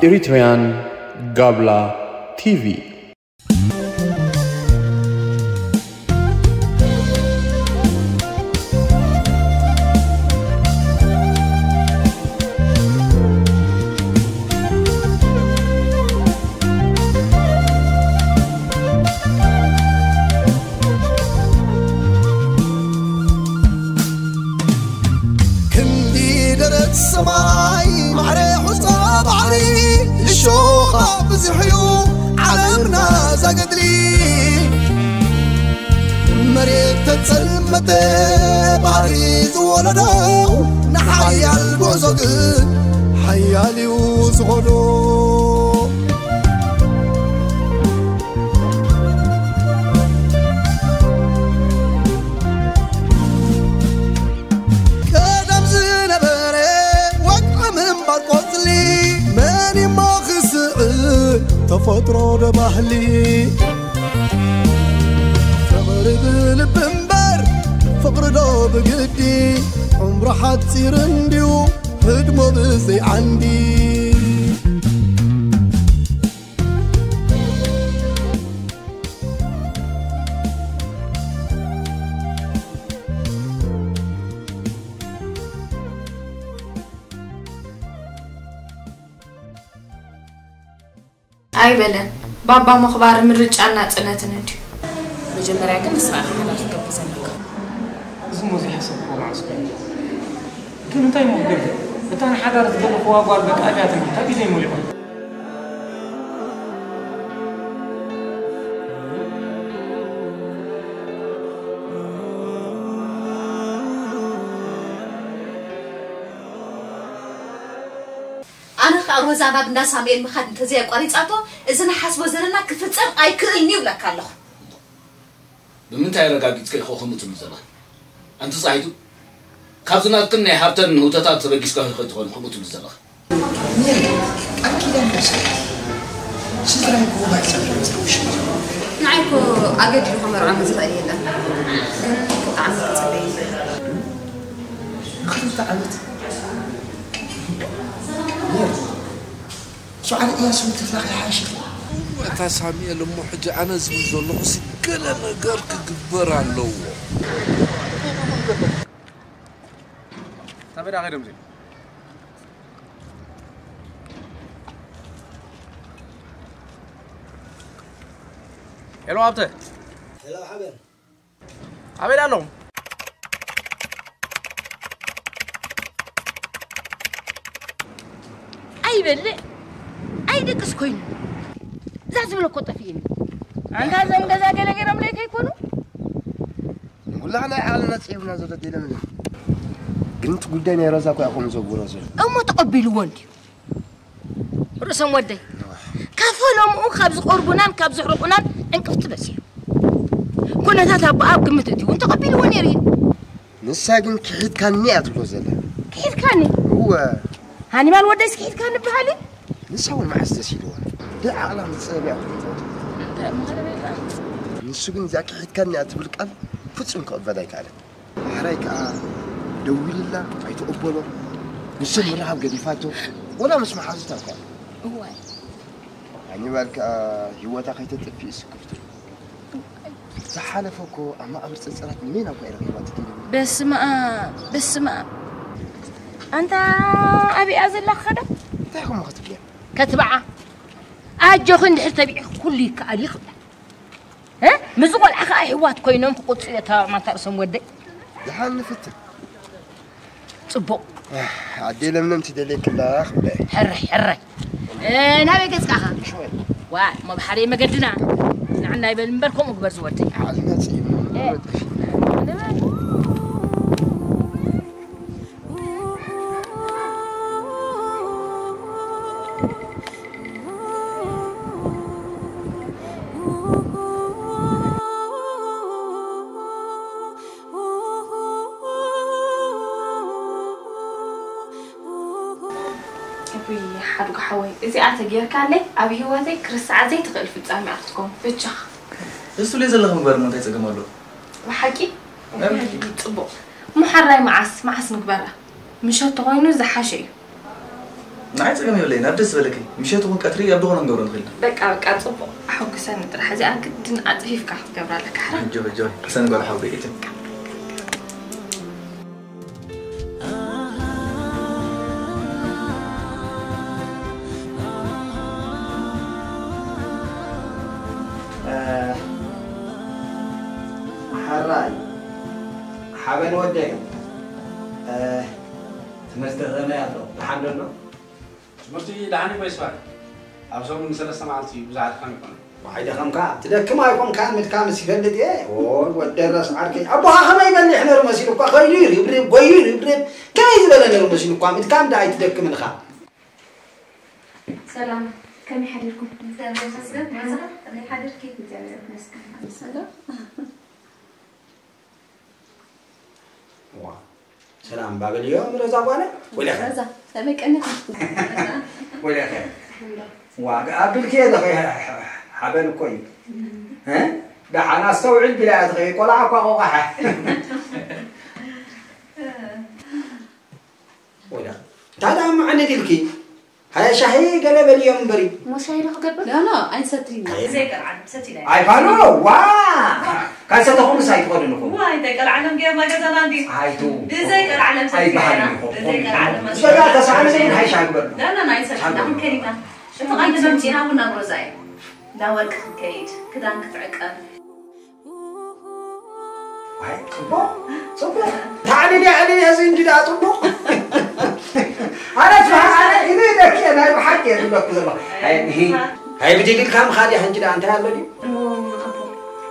Eritrean Gabla T V. ክንዲ ደረት ሰማይ ማዕረ ሑጻ ባሕሪ እሾኻ ብዝሕዩ ዓለምና ዛገድሊ መሬት ተጸልመተ ባሕሪ ዝወለዶ ንሓያል ጉዕዞ ግን ሓያል እዩ ዝኾዶ። ቀደም ዝነበረ ወግዒ ምንባር ቆጽሊ መን እሞ ክስዕር ተፈጥሮ ዶ ባህሊ ፍቕሪ ብልቢ እምበር ፍቕሪ ዶ ብግዲ ዕምሩ ሓጺር እንድዩ ህድሞ ብዘይ ዓንዲ። ኣይበለን። ባባ ምኽባር ምርጫን ናጽነትን እንድዩ። መጀመርያ ግን ንስኻ ኢኻ ሓዳር ክትገብር ዘለካ። እዚ እሞ ዘይሓሰብክዎ መዓስ ኮይኑ። ግን እንታይ እሞ ክገብር? እታ ንሓዳር ዝደለኽዋ ጓል በቃ እዚኣ ትብል፣ ካብ ኢደይ መሊቑ። ኣነ ከኣ ሮዛ ናብ እንዳ ሳሙኤል ምኻድ እንተዘይ ኣቋሪጻቶ፣ እዚ ንሓስቦ ዘለና ክፍጸም ኣይክእልን እዩ እብለካ ኣለኹ። ብምንታይ ኣረጋጊጽኪ ኢኺ ከምኡ ትብሊ ዘለኺ? ኣንቲ ጸሃይቱ፣ ካብዚ ናትክን ናይ ሃብተን ንህውተታት ተበጊስካ ኢኺ ትኾኒ ከምኡ ትብሊ ዘለኺ? ሜሪ፣ ቃል ኪዳን ወሰድኪ። ስድራይ ክህቡ ኣይጸንሑን ዝረብሹ እዮም። ንዓይ እኮ ኣገዲዱ ከመርዖኒ ዝኽእል የለን። ግን ክልተ ዓመት ክጽበ ይብል። ንኽልተ ዓመት? ሜሪ፣ ሱዓል እያሱ ምትፍላኽ ይሓይሽ። እታ ሳሙኤል እሞ ሕጂ ኣነ ዝብል ዘለኹ ሲ ገለ ነገር ክግበር ኣለዎ። ናበይ ደኣ ከይዶም እዚኦም? ሄሎ ሃብተ። ሄሎ ሓበን። ኣበይ ኣለኹም? ኣይበልዕ ኣይደቅስ ኮይኑ እዛ ዝብሎ እኮ ጠፊእኒ። ኣንታ እዞም ገዛ ገለ ገይሮምለይ ከይኮኑ ንኹላ ናይ ዓለምና ጽዒብና ዘሎ ዲለምለ ግን እቲ ጉዳይ ናይ ሮዛ እኮ ከምኡ ዘብሎ ዘሎ እሞ ተቐቢልዎ እንድዩ ርእሶም ወደይ ካብ ፈለምኡ ካብ ዝቐርቡናን ካብ ዝሕርቑናን ዕንቅፍቲ በሲሑ ኩነታት ኣቦኣ ኣብ ግምት እትዩ እውን ተቐቢልዎ ነይሩ እዩ ንሳ ግን ክሒድካኒ እያ ትብሎ ዘላ ክሒድካኒ እወ ሃኒባል ወደይስ ክሒድካኒ በሃሊ ንሳ እውን መዓስ ደስ ኢልዋ ብዓቕላ ምፅበብ እያ ትፈልጦ ንሱ ግን እዚኣ ክሒድካኒ እያ ትብል ቃል ፍፁም ክቕበል ኣይከኣለን ሓራይ ከዓ ደዊልላ ኣይትቕበሎ ንሶም ምርሃብ ገዲፋቶ ወላ ምስ መሓዙታ እኳ እዋይ ሃኒባል ከዓ ህይወታ ከይተጥፍእ ይስክፍቱ ዝሓለፈ እኮ ኣብ መቓብር ፀፀራት ንመን እኳ ኢረኺባ ትደሊ በስመ ኣብ በስመ ኣብ ኣንታ ኣበይ እያ ዘላ ክኸዳ እንታይ ከምኡ ክትብልያ ከትብዓ ኣጆኺ እንድሕር ተቢዕኺ ኩሉ ይከኣል እዩ ክብላ እ ምስዚ ቆልዓ ከዓ ኣሕዋት ኮይኖም ክቁፅኡ እየ ተባዕ ማንታ ርእሶም ወደይ ደሓን ንፍትን ፅቡቕ ኣደይ ለምለም ትደልየኪ ኣላ ክብላ ሕራይ ሕራይ ናበይ ገፅካ ዋ እሞ ብሓደ መገድና ንዓና ይበል እምበር ከምኡ ግበር ዝወደይ ዓልና ፅኢሙ እውይ ሓድጉ ሓወይ እዚኣ ተጌርካለይ ኣብ ሂወተይ ክርስዓ ዘይትኽእል ፍጻሜ ኣትኮን ብቻኻ። እሱለይ ዘለኺ ምግባር እሞ እንታይ ጸገም ኣለዎ? ብሓቂ? ጽቡቕ እሞ ሓራይ መዓስ መዓስ ንግበራ? ምሸት ተኾይኑ ዝሓሸ እዩ። ንዓይ ጸገም የብለይን፣ ኣብ ደስ ዝበለኪ። ምሸት ይኹን ቀትሪ ኣብ ዝኾነ ክንገብሮ ንኽእል ኢና። በቃ፣ በቃ፣ ጽቡቕ። ኣሐጉሰኒ ጥራሕ። እዚኣ ግድን ኣጽፊፍካ ክትገብራ ኣለካ፣ ሕራ? ሕጂ፣ ሕጂ፣ ሕሰን ጓል ሓወይ፣ እትን። እ፣ ሓራይ፣ ሓበን ወደይ። እ፣ ትምህርቲ ከመይ ኣሎ? ደሓን ዶ ኣሎ? ትምህርቲ ደሓን እዩ ይስባል። ኣብ ሰሙን ሰለስተ መዓልቲ እዩ፣ ብዙሕ ኣድካሚ ኣይኮነን። ዋይ ደኸምካ፣ ትደክም ኣይኮንካን፣ ምድካምስ ይፈልጥ እየ። ኦይ ወደረስ ዓርከይ፣ ኣቦኻ ከመይ በሊሕ ነይሩ መሲሉ እኳ፣ ከይዱ ይርብርብ፣ ጎዩ ይርብርብ፣ ከመይ ዝበለ ነይሩ መሲሉ እኳ፣ ምድካም ደኣ ኣይትደክምን ኢኻ። ሰላም፣ ከመይ ሓዲርኩም? እግዚኣብሔር ይመስገን። መርዛ፣ ከመይ ሓዲርኪ? እግዚኣብሔር ይመስገን። ሰላም። ዋ፣ ሰላም ባበልዮ፣ ምረዛ ጓለ? ወይለኸ? ረዛ፣ ከመይ ቀኒኻ? ወይለኸ? ዋ፣ ኣቢልክዮ ዶ ኸ ሓበን እኮ እዩ። እ? ደሓን ኣስተውዕል ቢላ እያ ትኸ፣ ቆልዓ እኳ ቆቓሐ። ወይለኸ? እንታይ ደኣ መዓንድ ኢልኪ? ሃየ ሻሂ ገለ በልዮም እምበሪ። እሞ ሻሂ ዶ ክገብር? ላ፣ ላ፣ ኣይንሰትይን ኢና። ብዘይ ቀልዓለም ሰቲና ኢና። ኣይ፣ ባዶ፣ ዋ! ካብ ሰተኹምስ ኣይትኸዱን ኢኹም። ዋይ፣ እንታይ ቀልዓለም ገይርና ገዛና እንዲ? ኣይቱ። ብዘይ ቀልዓለም ሰቲና ኣይበሃልን ኢና። ኢኹም። ብዘይ ቀልዓለም ምስ በላ ተሳዕረ ዘይን ሃይ ሻሂ ግበሩ። ላ፣ ላ፣ ላ፣ ኣይንሰትይን ኢና። ሻሂ ግበሩ። ክንከይድ ኢና። ሽንቲ ቀንዲ መምጺእና ቡና ግበዛ እዩ። እንዳ ወርቂ ክንከይድ፣ ክዳን ክትዕቀብ። ዋይ፣ ጽቡቕ፣ ጽቡቕ። ታዕሊል እያ፣ ዕልል እያ፣ እዚ እንጂ ደኣ ጽቡቕ። ኣነ ትበሃል፣ ኣነ ኢሉ ኢለኪ እየ፣ ናይ ብሓቂ እየ ዝብለኩ ዘለኹ። ኣይ፣ እሂ። ኣይ፣ ብድድ ኢልካ ምኻድ እያ፣ ሕጂ ደኣ እንታይ ኣሎ ድዩ? እሞ፣ ኣቦ፣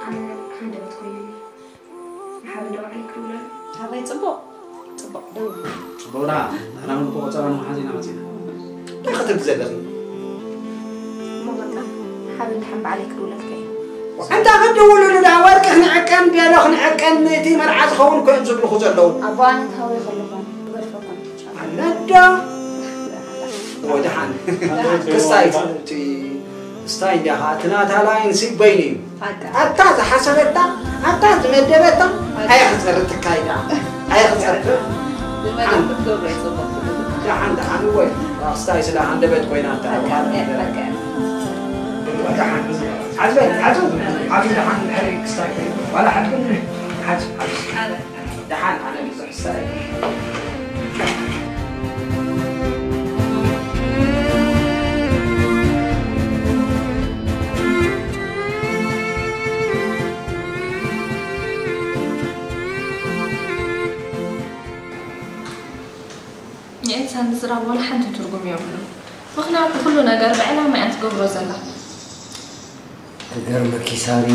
ኣነ ሃንደበት ኮይኑኒ። ንሓበን ዶ ባዕለይ ክድውለሉ? ኣባይ፣ ጽቡቕ፣ ጽቡቕ፣ ደውል። ጽቡቕ ደኣ፣ ንሕና እውን እኮ ቆጸራ ንምሓዝ ኢና መጺእና። እንታይ ክትብሊ ዘለኺ? እሞ በቃ፣ ሓበን ደሓን ባዕለይ ክድውለልካ እየ። ኣንታ ክትድውልሉ ደኣ ወርቂ ክንዕቀን፣ ቤሎ ክንዕቀን፣ እቲ መርዓ ዝኸውን እኮ እዮም ዝብልኹ ዘለዉ። ኣቦ፣ ኣነ ተሃወይ ከለኹ ክገድፈኩም። ኣነዳ። ወድሓን። ክስታይ እቲ ስታይ እንዲኻ፣ እቲ ናታ ላይንስ በይኑ እዩ። ኣታ ዝሓሰበታ፣ ኣታ ዝመደበታ፣ ኣየኽጸር ትካይዳ። ኣየኽጸር። ዝመደብ ክትገብሮ ይጽቡቕ። ደሓን፣ ደሓን፣ እወ። ክስታይ ስለ ሃንደበት ኮይና እታ። ደሓን፣ ደሓን። ሓዝ በል፣ ሓዝ፣ ሓዝ ደሓን፣ ድሕሪ ክስታይ ኮይኑ። ዋላ ሓድኩም፣ ሓዝ፣ ሓዝ። ደሓን፣ ኣነ ብዙሕ ስራሕ። ንኤልሳ ምዝራብ ዋላ ሓንቲ ትርጉም የብሉን። ምኽንያቱ ኩሉ ነገር ብዕላማ እያ ትገብሮ ዘላ። ክገርመኪ ሳሪ፣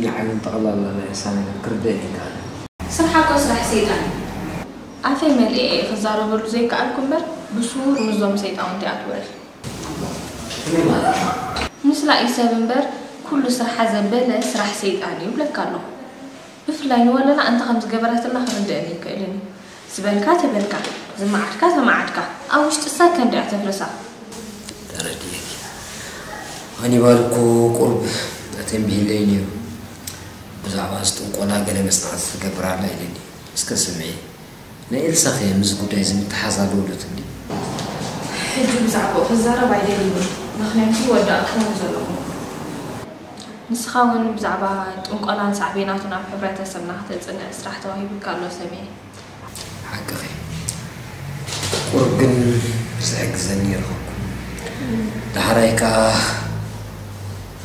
ንዓይ እውን ጠቕላላ ናይ እሳ ነገር ክርደእኒ ኣይከኣለን። ስርሓ እኮ ስራሕ ሰይጣን እዩ። ኣፈይ መሊኤ እየ ክዛረበሉ ዘይከኣልኩ እምበር፣ ብስዉር ምስዞም ሰይጣውንቲ እያ ትውዕል። ከመይ ማለት እዩ? ምስላ እዩ ሰብ እምበር፣ ኩሉ ስርሓ ዘበለ ስራሕ ሰይጣን እዩ እብለካ ኣለኹ። ብፍላይ ንወለላ እንታይ ከም ዝገበረትላ ክርደእኒ ኣይክእልን እዩ። ዝበልካ ተበልካ፣ ዝመዓድካ ተመዓድካ፣ ኣብ ውሽጢ ሰከንድ እያ ተፍርሳ። ተረዲኤኪ። ሃኒባል እኮ ቁሩብ ኣተንቢህለይ ነይሩ። ብዛዕባ እዚ ጥንቆላ ገለ መጽናዕቲ ትገብር ኣላ ኢለኒ። እስከ ስምዒ፣ ናይ ኤልሳኸ ምስዚ ጉዳይ እዚ ምትሓዝ ኣለዎ ዶ ትብሊ? ሕጂ ብዛዕባኡ ክዛረብ ኣይደልን እየ፣ ምኽንያቱ ወዲ ኣክረም ዘለኹ። ንስኻ እውን ብዛዕባ ጥንቆላን ሳዕቤናቱን ኣብ ሕብረተሰብና ክተጽንዕ ስራሕ ተዋሂቡካ ኣሎ ሰምየ። ሓቅኺ። ቁሩብ ግን ዝሕግዘኒ ይረኸብኩ። ዳሕራይ ከኣ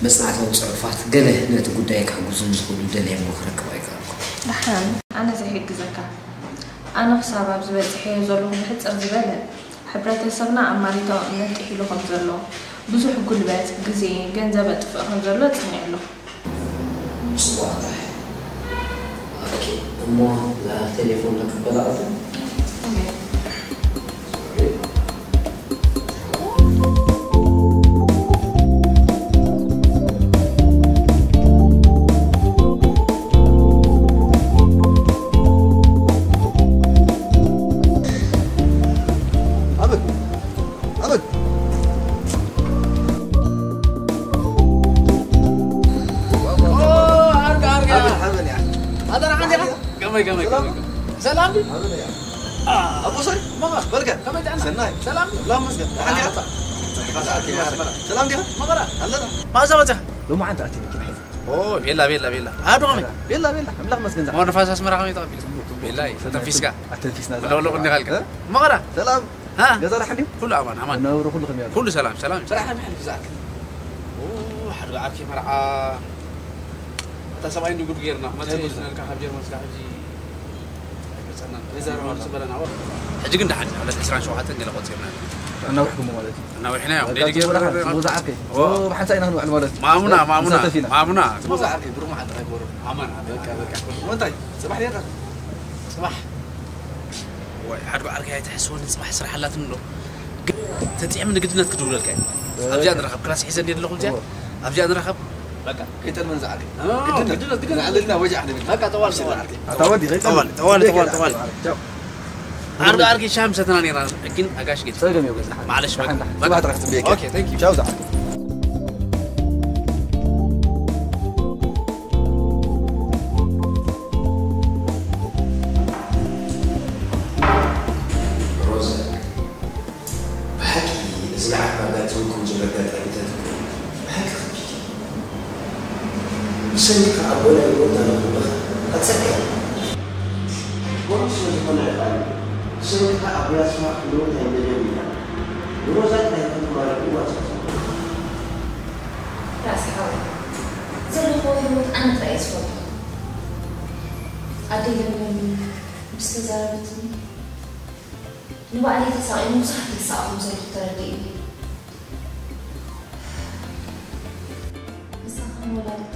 መጽናዕታዊ ጽሑፋት ገለ ነቲ ጉዳይ ክሕግዙኒ ዝኽእሉ ደልየ እሞ ክረክብ ኣይከኣልኩን። ደሓን፣ ኣነ ዘይሕግዘካ። ኣነ ክሳብ ኣብዚ በጺሐዮ ዘለኹ ብሕጽር ዝበለ፣ ሕብረተሰብና ኣብ ማሪታዊ እምነት ጥሒሉ ከም ዘሎ፣ ብዙሕ ጉልበት፣ ግዜ፣ ገንዘብ ኣጥፍእ ከም ዘሎ ጽኒዐ ኣለኹ። ጽቡቕ ጥራሕ። ኦኬ፣ እሞ እዛ ቴሌፎን ንክበላዕኩ። ኣበል፣ ኣበል። ኦ፣ ኣርጋ፣ ኣርጋ። ኣበል፣ ኣበል እያ። ኣታ ደሓን ዲኻ? ከመይ፣ ከመይ፣ ከመይ፣ ከመይ? ሰላም ድዩ? ኣበል እያ። ኣቦ ሰሪ፣ መቐር። በልከ። ከመይ ጥዕና? ሰናይ። ሰላም። ላ መስገን። ደሓን ዲኻ? ኣታ። ሰላም ዲኻ? መቐር። ኣለና። ማዛ መጽኻ? ሎማዓንቲ ኣትየ መኪና ሒዘ። ኦ፣ ቤላ፣ ቤላ፣ ቤላ። ኣዶ ከመይ? ቤላ፣ ቤላ። ኣምላኽ መስገን። ሞ ንፋስ ኣስመራ ከመይ ተቐቢሉ? ቤላ፣ ተንፊስካ? ኣተንፊስና። ለውለቑ እንዲኻ ኢልካ? እ? መቐራ? ሰላም። ሃ? ገዛ ደሓን ድዩ? ኩሉ ኣማን፣ ኣማን። ነብሩ ኩሉ ከመይ ኣሎ? ኩሉ ሰላም፣ ሰላም። ስራሕ ከመይ ሓሊፉ ዝኣክል? ኦ፣ ሓደ ዓርኪ መርዓ። እታ ሰብኣይ ንጉድ ጌርና። መጽእ እንታይ ጉድ? ዝነልካ ካብ ጀርመን ስጋ ሕጂ ኣይመጸናን። ነዛ ሮማን ዝበለና ወ- ሕጂ ግን ደሓን ኢና። ዕለት ዕስራን ሸውዓተን ገለ ቆጺርና። ኣናዊሕኩሞ ማለት እዩ። ኣናዊሕና እዮም። በቃ ዴሊጌት ዝበላ ወረደ። ጽቡቅ ዝዓርከይ። ኦ። ኦ፣ ብሓንሳእ ኢና ክንውዕል ማለት እዩ። ማሙና፣ እ፣ ማሙና፣ ክንሳተፍ ኢና። ማሙና። ጽቡቅ ዝዓርከይ፣ ብሩኽ መዓልቲ ከይግበረሉ። ኣማን፣ ኣማን። በቃ፣ በቃ። ወንታይ፣ ጽባሕ ኔርካ? ጽባሕ። ወይ፣ ሓድጎ ዓርከይ ኣይትሕስወኒ፣ ጽባሕ ስራሕ ኣላትኒ ዶ? ግን ተጥዕም ንግድነት ክድውለልካ እዩ። ኣብዚኣ ንራኸብ፣ ክላስ ሒዘ እንድየ ዘለኹ እዚኣ። እዎ። ኣብዚኣ ንራኸብ። በቃ፣ ከይጠልመን ዝዓርከይ። ኖ፣ ኖ፣ ኖ፣ ግድነት፣ ግድነት፣ ግድነት። ንዓለልና ወጃዕ ንብል። በቃ፣ ጠዋል፣ ግድነት ጠዋል። ዝዓርከይ። ኣታ ወዲ፣ ከይጠልመን። ጠዋል፣ ጠዋል፣ ጠዋል፣ ጠዋል። ቻው። ዓርቢ ዓርኪ ሻም ሰተና ኔራ፣ ግን ኣጋሽ ጌት። ጸገም የብሉን። ማዕለሽ ደሓን፣ በቃ። ደሓን። ጽባሕ ጥራሕ ጽበየካ። ኦኬ፣ thank you። ቻው ዝዓርከይ። ሮዛ፣ ብሓቂ እዚ ንዓኻ ኣጋጢምኩም ዘሎ ኣጋጣሚታት እኮ ብሓቂ ከቢድ እዩ። ብሰንኪ ከኣ ኣቦና ይሞት ኣለኹ ኣለኻ። ኣጸቅያ። ከምኡ ስለ ዝኾነ ደኣ እዩ። ብሰንኪ ከኣ ኣቦይ ኣስፋ ክንሞት ኣይንደልን ኢና። ንሮዛ ጥራይ ከም ትማረቑ እዋን ስለ ዝኾነ። ራእሲ ሓወይ፣ ዘለኽዎ ህይወት ኣነ ጥራይ እየ ዝፈልጦ። ኣደይ ለምለም ምስ ተዛረበትኒ፣ ንባዕለይ ተሳቒኒ ብዙሓት እየ ዝሰኣኹም ዘለኹ ተረዲእኒ። ንሳኽን ወላዲት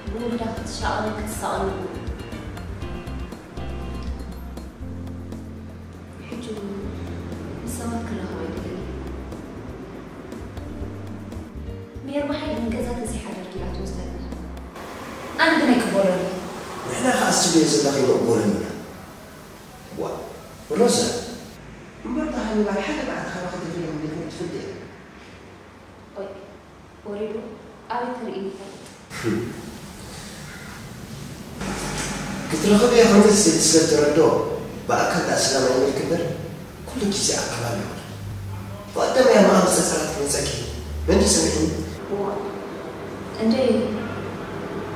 ብውሉዳ ክትሻቐልን ክትሳቐልን ሕጂ እውን ምስ ሰባት ክራኸብ ኣይደልን። ሜርማ ሓይሊ ንገዛ ተዘይሓደርኪ ኢላ ትወስደልና። ኣነ ግን ኣይቅበሎን እየ። ንሕና ከኣ እሱ ድየ ዘለኺ ንቕበሎ ኢና። ዋ፣ ሮዛ፣ እምበር እታ ሃኒባል ሓደ መዓልቲ ካባኺ ተፈሊኹም ዲኹም ትፈልጢ ኢኺ። ቆይ፣ ወሪዱ ኣበይ ተርእዩ ይፈልጥ? ክትረኽብያ ከምዘይትስእቲ ስለ ትረድኦ፣ ብኣካል ደኣ ሰላም ኣይብልኪ እምበር፣ ኩሉ ግዜ ኣብ ከባቢ ይኹን። ብቐደም እያ መቓብር ጸጸራት ትመጸኪ። መን እዩ ሰሚዕኒ? እዋ፣ እንደ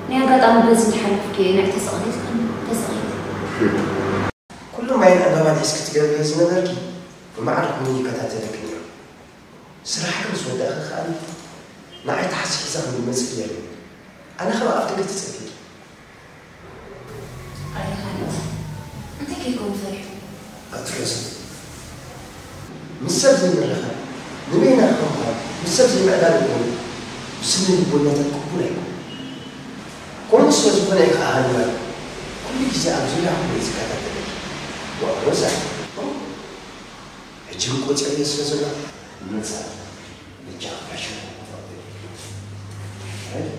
ናይ ኣጋጣሚ በዚ እንዳሓለፍኩ እየ ንዕቲ ስቕሊት ከም ተስቒት። ኩሉ ማይን ዕምባባን ሒዝኪ ትገብርዮ ዝነበርኪ ብማዕረ ኮይኑ ይከታተለኪ ነይሩ። ስራሕኪ ምስ ወዳእኺ ከኣ ንዓይ ተሓስኺ ሒዛ ከም ዝመጽእ ገይርኒ። ኣነ ካብ ኣፍ ደገ ተጸጊዐ። ኣየ ካልድ፣ እንታይ ከይከውን ፈሪሑ? ኣቲ ሮዛ፣ ምስ ሰብ ዘይምርኻብ፣ ንበይና ክኾንካ፣ ምስ ሰብ ዘይምዕላል እኮ ብስነ ልቦናታት ቅቡል ኣይኮነን። ከምኡ ስለ ዝኾነ እዩ ከኣ ሃኒባል ኩሉ ግዜ ኣብ ዙርያ ኮይኑ ዝከታተለኪ። ዋእ ሮዛ፣ ሕጂ እውን ቆጺረዮ ስለ ዘለኹ ንመጻኢ በጃኻ ፍረሽ ክትብል ትኽእል።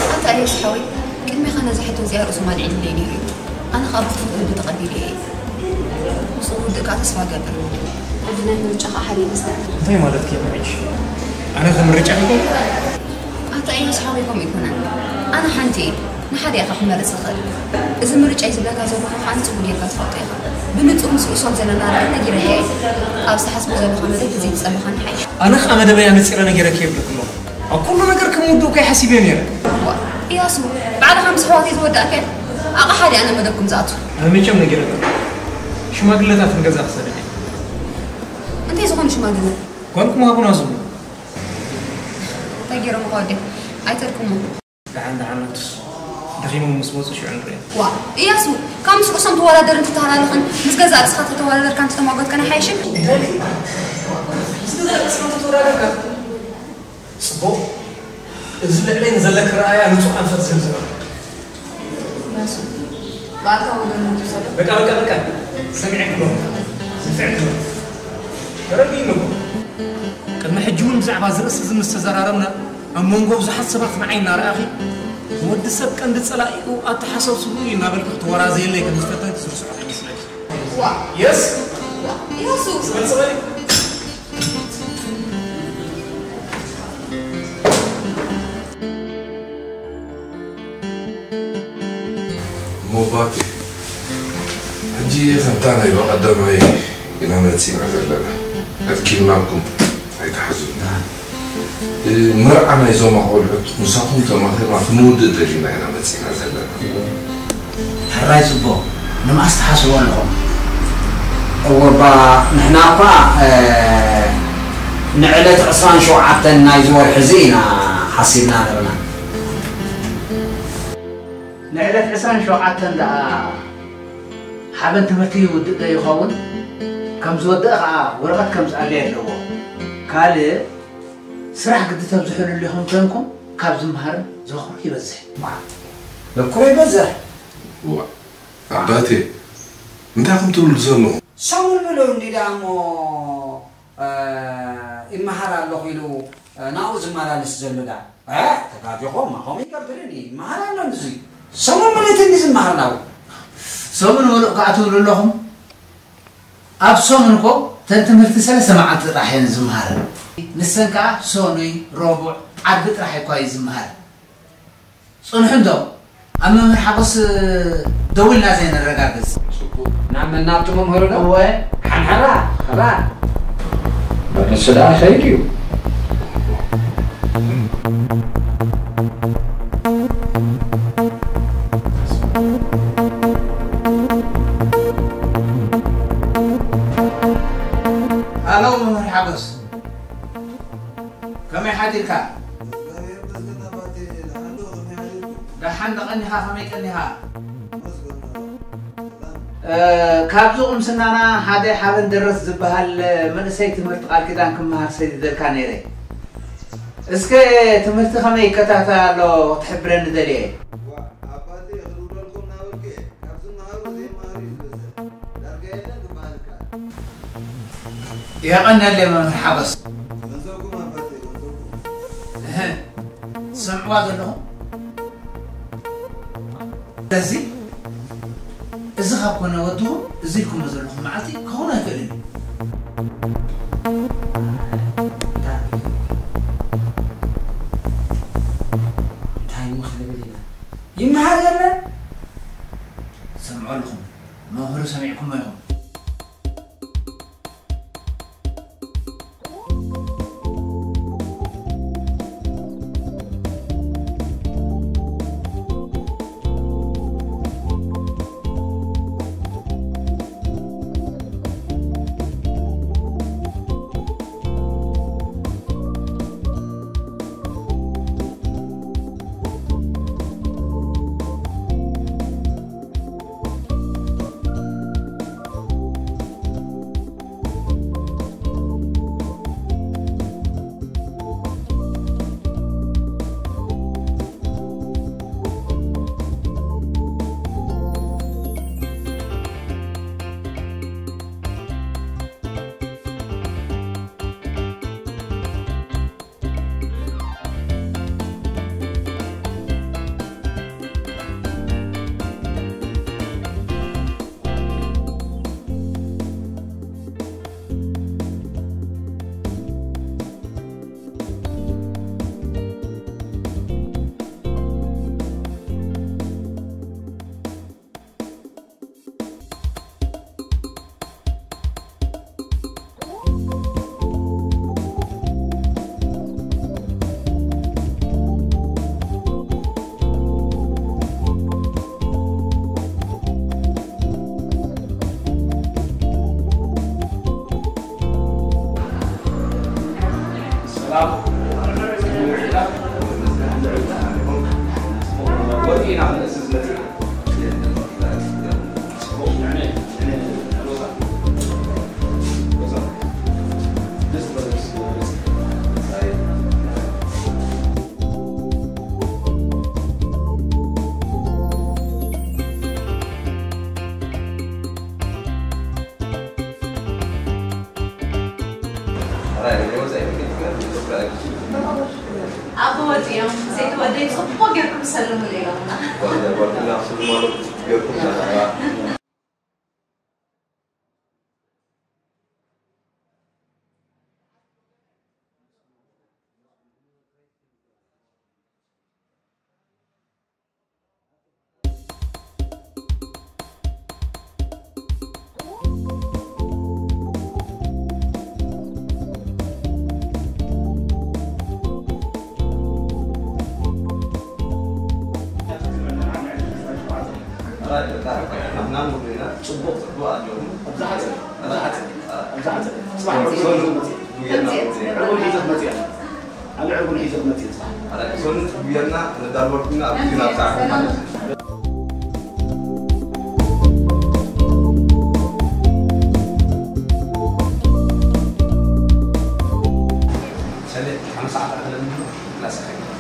ኣንታ ኣሌክስ ሓወይ፣ ቅድሜኻ ነዛ ሕቶ እዚኣ ርእሶም ኣልዒሉለይ ነይሩ እዩ። ኣነ ኸኣ ብኽፉት ልቢ ተቐቢለዮ እየ። ምስኡ ክውድእ ከኣ ተስፋ እገብር። ዕድል ናይ ምርጫ ኸኣ ሓደ ይመስለኒ። እንታይ ማለትኪ ኢኺ ንዓይሽ? ኣነ ከምርጫ ኢኹ? ኣታ እያሱ ሓወይ ከምኡ ኣይኮነን። ኣነ ሓንቲ እየ። ንሓደ ኢኻ ክመርጽ ዝኽእል። እዚ ምርጫ እዩ ዝብለካ ዘለኹ ኸኣ ንጽቡቕ ጌርካ ትፈልጦ ኢኻ። ብንጹር ምስ ርእሶም ዘለና ራእይ ነጊረካ እየ። ኣብ ዝተሓስቦ ዘለኻ መደብ ተዘይትጸልኻኒ ሓይሽ። ኣነ ኸኣ መደበይ ኣነጺረ ነጊረኪ እየ ይብለኪ ኣለኹ። ኣብ ኩሉ ነገር ከም ውድእኩ እየ ሓሲበ ነይረ። ዋ፣ እያሱ፣ ባዕልኻ ምስ ኣሕዋተይ ዝወዳእካዮ ኣቕሓ ድየ ኣነ መደብኩም ዝኣቱ? ኣነ መቸም ነጊረኪ። ሽማግለታት ንገዛ ክሰድድ እየ። እንታይ ዝኾኑ ሽማግለ? ጓልኩም ሃቡና ዝብሉ። እንታይ ገይሮምኻ ወደይ? ኣይተድኩሞ። ደሓን ደሓን ኣቱስ ደኺሞም ምስ መጹ ሽዑ ንርኢ። ዋ፣ እያሱ፣ ካብ ምስ ርእሶም ትወዳደርን ትተሃላለኽን ምስ ገዛእ ርእስኻ ተተወዳደርካን ተተሟገትካን ኣይሓይሽን? እንታይ? ምስ ገዛእ ርእስኻ ተተወዳደርካ? ጽቡቕ። እዚ ልዕለይ ንዘለኪ ረኣያ ንጹህ ኣንፈት ዝህብ ዝነበረ። እያሱ፣ ብኣልካ ወገን ንጹህ ዘሎ። በቃ፣ በቃ፣ በቃ። ሰሚዐኪ ኣለኹ። ንፍዕቲ። ተረዲእኒ እኮ። ቅድሚ ሕጂ እውን ብዛዕባ እዚ ርእሲ እዚ ምስ ተዘራረብና፣ ኣብ መንጎ ብዙሓት ሰባት ንዓይ እናረኣኺ፣ ወዲ ሰብ ቀንዲ ጸላኢኡ ኣተሓሳስብኡ እዩ እናበልኪ ክትወራዘየለይ ከም ዝፈተንኪ ዝርስዖ ኣይመስለኪ። ዋ! የስ! ዋ! የሱስ! ዝበል ጽበል! እሞ ባቲ፣ ሕጂ ከምታ ናይ ብቐደማይ ኢና መጺና ዘለና። ኣድኪምናኩም ኣይትሓዙና። እ፣ መርዓ ናይዞም ኣቖልዑት ምሳኹም ተማኺርና ክንውድእ ደሊና ኢና መጺና ዘለና። ሕራይ ጽቡቕ፣ ንምኣስ ትሓስቡ ኣለኹም? እወ፣ እባ ንሕና እኳ፣ እ፣ ንዕለት ዕስራን ሸውዓተን ናይዚ ወርሒ እዚ ኢና ሓሲብና ነርና። ንዕለት ዕስራን ሸውዓተን ደኣ ሓበን ትምህርቲ ይውድእ ዶ ይኸውን? ከም ዝወደአ ኸኣ ወረቐት ከም ዝኣሊ ኣለዎ። ካልእ ስራሕ ግዲ ተብዝሑሉ ኢኹም ኮንኩም ካብ ዝመሃርን ዘኽሮ ይበዝሕ። ዋ፣ ዘክሮ ይበዝሕ። ዋ፣ ኣባቴ፣ እንታይ ኢኹም ትብሉ ዘለኹም? ሰሙን ምሉእ እንዲ ደኣ እሞ፣ እ፣ ይመሃር ኣለኹ ኢሉ፣ እ፣ ናብኡ ዝመላለስ ዘሎ ደኣ። እ፣ ተጋጊኹም፣ ከምኡ ይገብርን ይመሃር ኣሎ ንዙ። ሰሙን ምሉእ እንዲ ዝመሃር ናብኡ። ሰሙን ምሉእ ከኣ ትብሉ ኣለኹም? ኣብ ሰሙን እኮ ተን ትምህርቲ ሰለስተ መዓልቲ ጥራሕ እየን ዝመሃር። ንሰን ከኣ ሰኑይ፣ ረቡዕ፣ ዓርቢ ጥራሕ እኳ እዩ ዝመሃር። ጽንሑ እንዶ፣ ኣብ መምህር ሓጎስ ደዊልና ዘይነረጋግጽ። ጽቡቕ። ናብ መን? ናብቲ መምህሩ ዶ? እወ። ሓንሓራ፣ ኸላ። ንሱ ደኣ ይኸይድ እዩ። ሃሎ መምህር ሓጎስ፣ ከመይ ሓዲርካ? ደሓን ዶ ቀኒኻ? ከመይ ቀኒኻ? እ፣ ካብዚ ቁምስናና ሓደ ሓበን ደረስ ዝበሃል መንእሰይ ትምህርቲ ቃል ኪዳን ክመሃር ሰዲደልካ ነይረ። እስከ ትምህርቲ ከመይ ይከታተል ኣሎ ክትሕብረኒ ደልየ። ዋ፣ ኣባቴ፣ ክድውለልኩም እናበልኩ እየ። ካብ ዝመሃሩ ዘይመሃሩ እዩ ዝበዝሕ። ዳርጋ የለን ክበሃል ይከኣል። የቐንየለይ መምህር ሓጎስ። ገንዘብኩም ኣባቴ፣ ገንዘብኩም። እህ፣ ትሰምዕዋ ዘለኹም? ስለዚ፣ እዚ ካብ ኮነ ወድኹም፣ እዚ ኢልኩሞ ዘለኹም መዓልቲ ክኸውን ኣይክእልን እዩ። እንታይ እሞ ክንብል ኢና? ይመሃር የለን? ሰምዑ ኣለኹም። መምህሩ ሰሚዕኩሞ ኢኹም። ኣብ ወዲኦም ሰይቲ ወደይ ጽቡቕ ጌርኩም ሰልሙለይ ኢሎምና።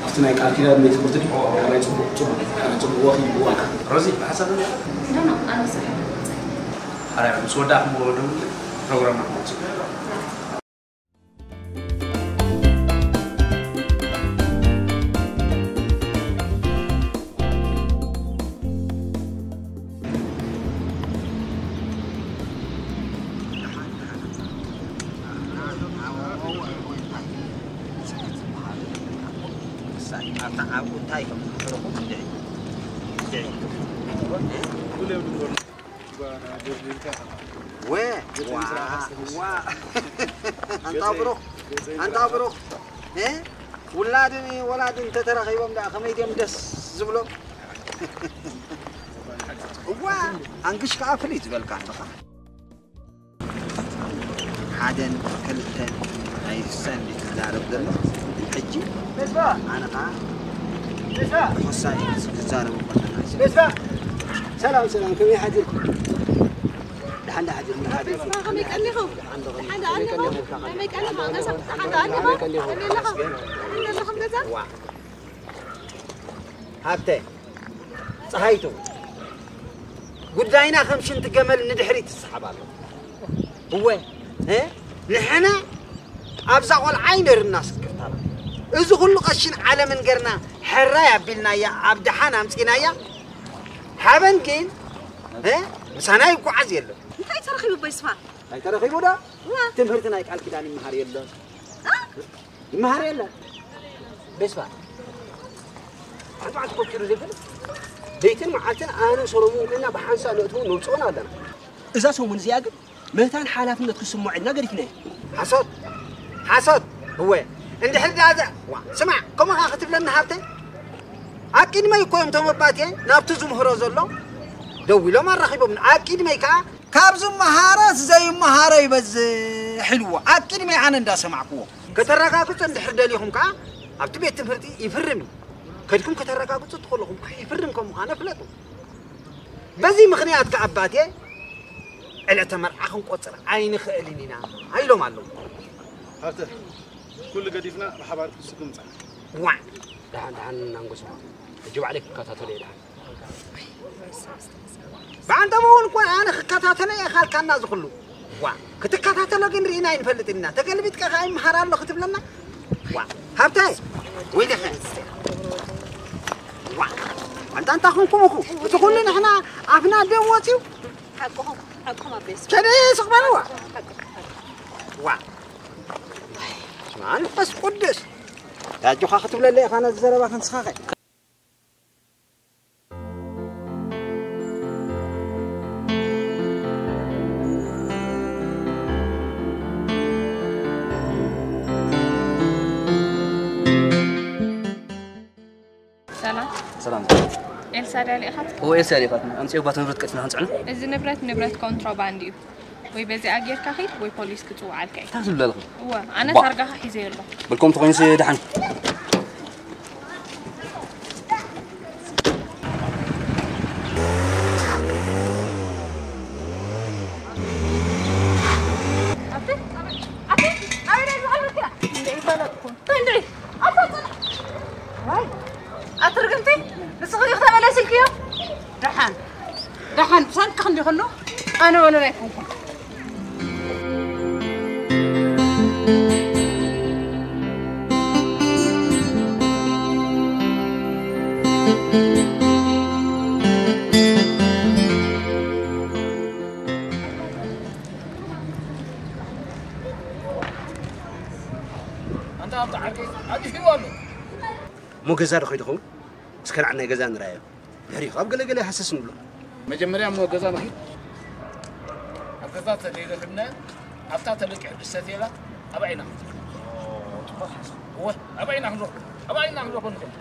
ኣብቲ ናይ ቃል ኪዳን ቤት ትምህርቲ ድዩ? ናይ ጽቡቕ፣ ጽቡቕ፣ ናይ ጽቡቕ ወኺ ይዋካ። ሮዚ፣ ብሓሳብ ኖ፣ ኖ፣ ኣነ ስራሕ እየ ዝመጽእ። ሓራይ ምስ ወዳእኩሞ ደውል፣ ፕሮግራምና ክመጽእ። ወ-፣ ዋ-፣ ዋ-፣ ኣንታ ብሩኽ፣ ኣንታ ብሩኽ። እ? ውላድን ወላድን እንተተራኺቦም ደኣ ከመይ ድዮም ደስ ዝብሎም? እዋ፣ ኣንግሽ ከኣ ፍልይ ዝበልካ ኣለኻ። ሓደን ክልተን ናይ ሰንዲ ትዛረብ ዘሎ። ሕጂ ኣነ ኸዓ ርሑሳ እዩ ክዛረብ እኮ ኣለና። ሰላም፣ ሰላም፣ ከመይ ሓዲርኩም? ደሓን ዶ ሓዲርኩም? ደሓን ዶ ሓዲርኩም? ከመይ ቀኒኹም? ደሓን ዶ ቀኒኹም? ደሓን ዶ ኣለኹም? ከመይ ቀኒኹም? ከመይ ቀኒኹም? ደሓን ዶ ኣለኹም? ከመይ ኣለኹም? ከመይ ኣለኹም ገዛ? ዋ። ሃብተ፣ ጸሃይቱ፣ ጉዳይና ከም ሽንቲ ገመል ንድሕሪት ይሰሓብ ኣሎ። እወ፣ እ? ንሕና ኣብዛ ቆልዓ ኣይነርና ስክርታና። እዚ ኩሉ ቀሽን ዓለምን ገርና ሕራይ ኣቢልናያ፣ ኣብ ደሓን ኣምጺናያ። ሓበን ግን፣ እ? ምሳና ይጓዓዝ የለን። እንታይ ተረኺቡ በይስፋ? እንታይ ተረኺቡ ዶ? እዋ። ትምህርቲ ናይ ቃል ኪዳን ይመሃር የለን። እ? ይመሃር የለን። በይስፋ። ኣርባዕተ ኮኪሩ ዝብል ለይትን መዓልትን ኣነ ሰሎሙን ኮይና ብሓንሳእ ነእትዎ ነውፅኦን ኣለና። እዛ ሰሙን እዚኣ ግን መታን ሓላፍነት ክስምዖ ኢልና ገዲፍናዮ። ሓሶት! ሓሶት! እወ፣ እንድሕር ደኣ ዘ-፣ ዋ፣ ስማዕ፣ ከምኡ ኸዓ ክትብለኒ ሃብተይ? ኣብ ቅድመይ እኮ እዮም እቶም ኣባቴ ናብቲ ዝምህሮ ዘሎ ደው ኢሎም ኣራኺቦምኒ። ኣብ ቅድመይ ከኣ ካብ ዝመሃረስ ዘይመሃሮ ይበዝሕ ኢልዎ። ኣብ ቅድመይ ኣነ እንዳሰማዕክዎ። ከተረጋግጹ እንድሕር ደሊኹም ከኣ ኣብቲ ቤት ትምህርቲ ይፍርም እዩ። ከድኩም ከተረጋግጹ እትኸለኹም ከኣ ይፍርም ከም ምዃነ ፍለጡ። በዚ ምኽንያት ከኣ ኣባቴ ዕለተ መርዓ ክንቆጽር ኣይንኽእልን ኢና ኢሎም ኣለዉ። ሃብተ፣ ኩሉ ገዲፍና ብሓባር ክስጉም ጻ። ዋዕ! ደሓን፣ ደሓን፣ ኣንጎስማ። ሕጂ ባዕለይ ክከታተሎ እየ፣ ደሓን። ብኣንተ እውን እኮ ኣነ ክከታተሎ እየ ካልካና ዝኽሉ። ዋ፣ ክትከታተሎ ግን ርኢና ኣይንፈልጥን ኢና። ተገልቢጥካ ከኣ ይመሃር ኣሎ ክትብለና? ዋ፣ ሃብታይ፣ ወይለኸ። ዋ፣ ኣንታ እንታይ ኮንኩም እኹ? እቲ ኩሉ ንሕና ኣፍና ደም ወፂኡ? ሓቅኹም፣ ሓቅኹም ኣቤስ። ከደ ስቕ በልዋ። ሓቅኹም፣ ሓቅኹም። ዋ። ስማ መንፈስ ቅዱስ። ኣጆኻ ክትብለለይ ኢኻ ነዚ ዘረባ ክንስኻኸ። ሰላም። ሰላም። ኤልሳ ድያ ልኢኻት? እወ፣ ኤልሳ ልኢኻት። ኣምፅኦ፣ ባቲ ንብረት ቀልጢፍና ክንፅዕኖ። እዚ ንብረት፣ ንብረት ኮንትሮባንድ እዩ። ወይ በዚኣ ጌርካ ኺድ፣ ወይ ፖሊስ ክጽውዓልካ እዩ። እንታይ ትብሊ ኣለኺ? እወ፣ ኣነ ቧ። ታርጋኻ ሒዘዮ ኣለኹ። በልኩም ተኾይኑስ ደሓን። ኣቲ፣ ኣቲ፣ ኣቲ፣ ኣቲ፣ እንታይ ይፈለጥኩ? እንታይ እንድዒ? ኣታ፣ ኣታ፣ ዋይ፣ ኣቲ ርግምቲ፣ ንስኺ ዲኺ ተመለሲልክዮ? ደሓን፣ ደሓን፣ ብሰንክኺ እንዲኹ ኣሎ፣ ኣነ ወለል ኣይኮንኩን። እሞ ገዛ ዶ ኸይዱ ኸውን? እስከ ንዓናይ ገዛ ንርኣዮ። ድሕሪኡ ኣብ ገለ ገለ ሃሰስ ንብሎ። መጀመርያ እሞ ገዛ ንኺድ። ኣብ ገዛ ተደይረኽብና ኣብታ ተለቂሑ ድሰት የላ። ኣብኣ ኢና ክንረኽቦ። እወ፣ ኣብኣ ኢና ክንረኽቦ። ኣብኣ ኢና ክንረኽቦ ንኽእል።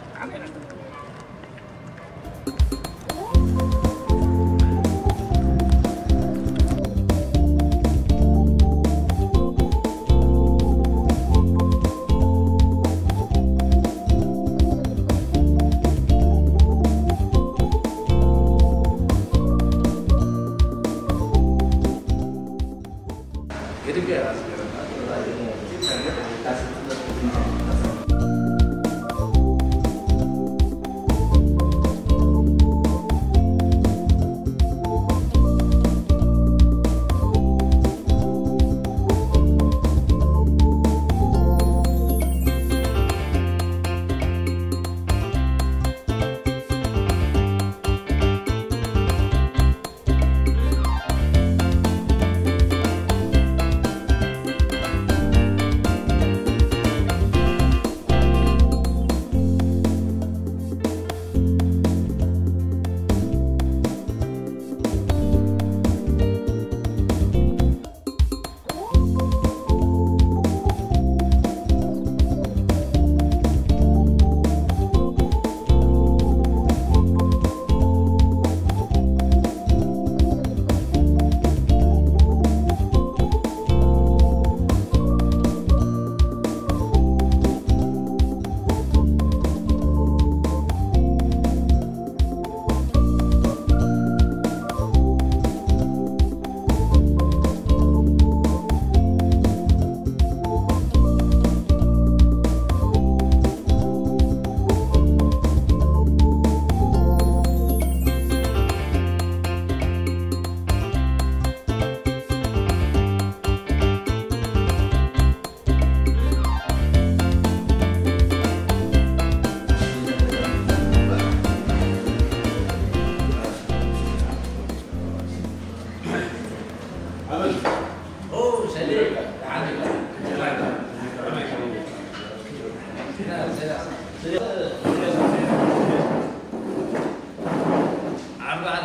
ዓብራል፣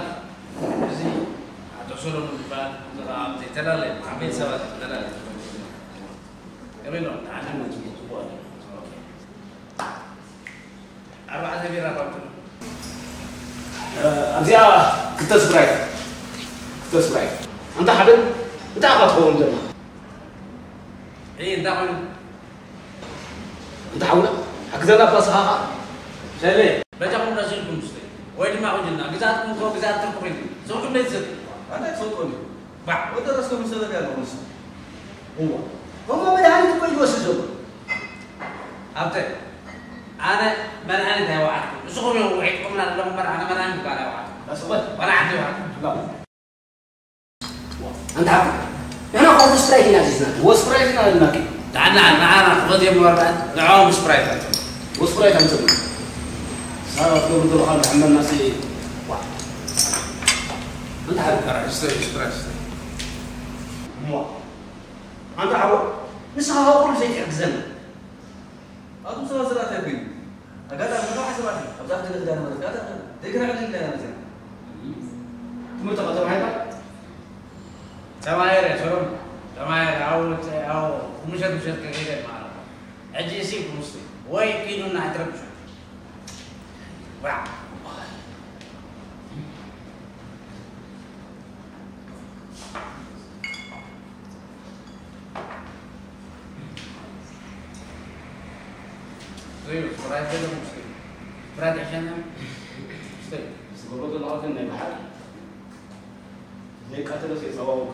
እዚ ኣቶ ሰሎሞን ዝበሃል፣ እዚ ኸዓ ዘይተላለየ፣ ዓበይቲ ሰባት ዝተላለየ። ከመይ ኣሎ? ንዓና እውን ጽቡቕ ኣሎ። ኦኬ። ኣርባዕተ ቢራ ባብቱ። እ፣ ኣብዚኣ ክልተ ስፕራይት። ክልተ ስፕራይት። ኣንታ ሓበን፣ እንታይ ኢኻ ትኸውን ዘለኻ? እይ፣ እንታይ ኮይኑ? ኣንታ ሓውና፣ ሓግዘና ባስኻ ኸዓ። ሸሌ፣ በጃኹም ቀስ ኢልኩም ስተዩ። ወይ ድማ ቁንጅና፣ ግዛትኩም እኮ ግዛት ትርኩ ኮይኑ። ሰው ክንደይ ትሰጥ? ኣንታ ትሰጥዎ እንዲ። ባዕ። ወዲ ረስቶ ምስ ዘበለ ያለው ምስ። እዋ። እሞ መድሃኒት እኮ ይወስድ ዘሎ። ኣብተ፣ ኣነ መድሃኒት ኣይወዓልኩን። ንስኹም እዮም ውሒጥኩምና ዘለኹም እምበር ኣነ መድሃኒት እኳ ኣይወዓልኩን። ኣስወል። ዋላ ሓንቲ ኣይወዓልኩን። ላ። ኣንታ ሓቂ። ንሕና እኮ ወዲ ስፕራይት ኢና ኣዚዝናኪ። ወዲ ስፕራይት ኢና ኣዚዝናኪ። ንዓና፣ ንዓና ክፈትዮ እምበር ንዕኦም ስፕራይት። ወዲ ስፕራይት ኣምፅእና። ሳባ ትገብሩ ዘለኹ ኣሎ ሕመናሲ። ዋ። ኣንታ ሓቂ። ኧረ፣ ስተይ፣ ስፕራይት፣ ስተይ። እሞ። ኣንታ ሓወ፣ ንስኻ ካብ ኩሉ ዘይትሕግዘና። ኣቱም ሰባት ስርዓት ኣይኮይኑ። ኣጋጣሚ ንፋሕ ሰባት እዩ። ኣብዛ ክልተ ክዳን ማለት ጋር ዘይገና ዕድል እንዳና መፅና። ትምህርቲ ከተማሂርካ? ተማሂረ፣ ሰሎም። ተማሂረ፣ ኣብ፣ ኣብ ምሸት፣ ምሸት ከይደ ማለት። ሕጂ እሲ ክምስቲ። ወይ ኪዱና ኣይትረብሹ። ዋ። Stay, Sprite ገለ ሙስሊም። Sprite ይሕሸና? Stay። ዝገብሮ ዘለኻ ግን ናይ ብሓቂ ዘይቃተለስ የጸዋውቅ።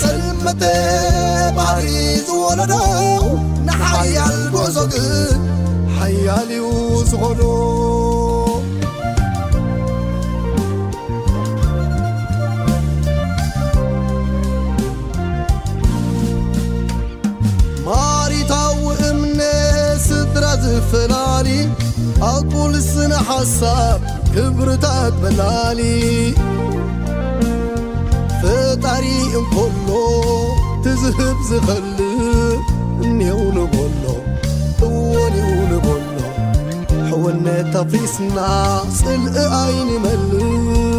ጽልመተ ባህሪ ዝወለዶ ንሓያል ጉዕዞ ግን ሓያል እዩ ዝኸዶ። ማሪታዊ እምነት ስድራ ዝፈላሊ ኣቁል ስነ ሓሳብ ክብርታት በላሊ ፈጣሪ እንኮሎ ትዝህብ ዝኸልእ እኔው ንበሎ እወኔው ንበሎ ሕውነት ኣፍሪስና ጽልኢ ኣይንመልእ